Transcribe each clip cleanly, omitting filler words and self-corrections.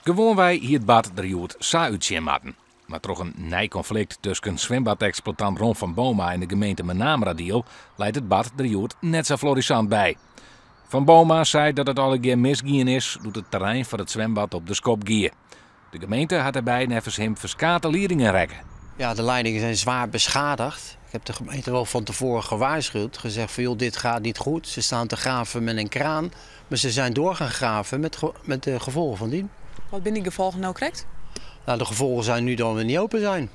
Gewoanwei hie it bad der hjoed sa útsjen moatten. Mar troch in nij konflikt tusken swimbadeksploitant Ron van Booma en de gemeente Menameradiel leit it bad der hjoed net sa florissant by. Van Booma seit dat it allegear misgien is doe't it terrein foar it swimbad op de skop gie. De gemeente hat dêrby neffens him ferskate liedingen rekke. Ja, de leidingen zijn zwaar beschadigd. Ik heb de gemeente wel van tevoren gewaarschuwd. Gezegd van joh, dit gaat niet goed. Ze staan te graven met een kraan. Maar ze zijn door gaan graven met de gevolgen van dien. Wat binne dy gefolgen no krekt? Nou, de gevolgen zijn nu dat we niet open zijn.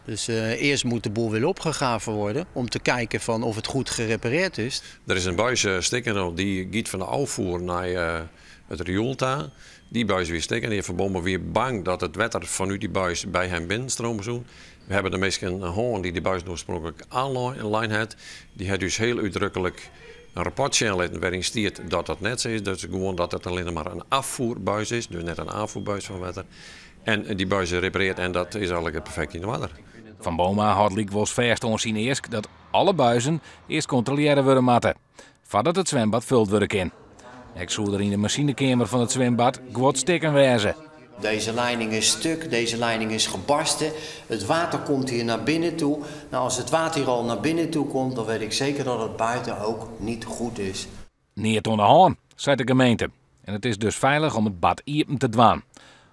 Dus eerst moet de boel weer opgegraven worden om te kijken van of het goed gerepareerd is. Der is in buis stikken dy giet fan de ôffier nei it rioel ta. Dy buis wie stikken. De hear Van Booma wie bang dat it wetter fanút dy buis by him binnenstreame soe. We hawwe de minsken hân dy't dy buis oarspronklik oanlein hat. Dy hat ús hiel útdruklik in rapport sjen litten wêryn stiet dat dat net sa is. Dat is gewoan dat it allinnich mar in afvoerbuis is, dus net in oanfoerbuis fan wetter. En dy buis is reparearre en dat is eigentlik perfekt yn oarder. Van Booma hâldt lykwols fêst oan syn eask dat alle buizen earst kontrolearre wurde moatte, foardat it swimbad fuld wurde kin. Ek soe der yn de masinekeamer fan it swimbad guod stikken wêze. Deze leiding is stuk, deze leiding is gebarsten. Het water komt hier naar binnen toe. Nou, als het water hier al naar binnen toe komt, dan weet ik zeker dat het buiten ook niet goed is. Neat oan de hân, seit de gemeente. En it is dus feilich om it bad iepen te dwaan.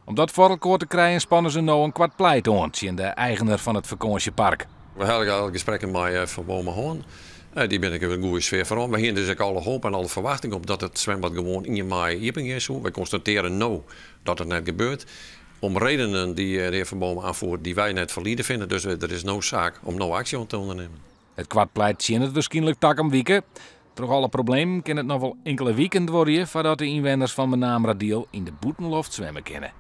Om dat foar elkoar te krijen spanne se no in koart pleit oan tsjin de eigener fan it fakânsjepark. We hawwe al gesprekken mei Van Booma hân. Dy binne ek in goede sfear foaroan. We hiene dus ek alle hoop en alle ferwachting op dat it swimbad gewoan 1 maaie iepen gean soe. Wy konstatearje no dat it net gebeurt. Om redenen dy't de hear Van Booma oanfiert dy't wy net falide fine. Dus der is no saak om no aksje oan te ûndernimmen. It koart pleit tsjinnet wierskynlik takom wike. Troch alle problemen kin it noch wol inkelde wiken duorje foardat de ynwenners fan Menameradiel yn de bûtenloft swimme kinne.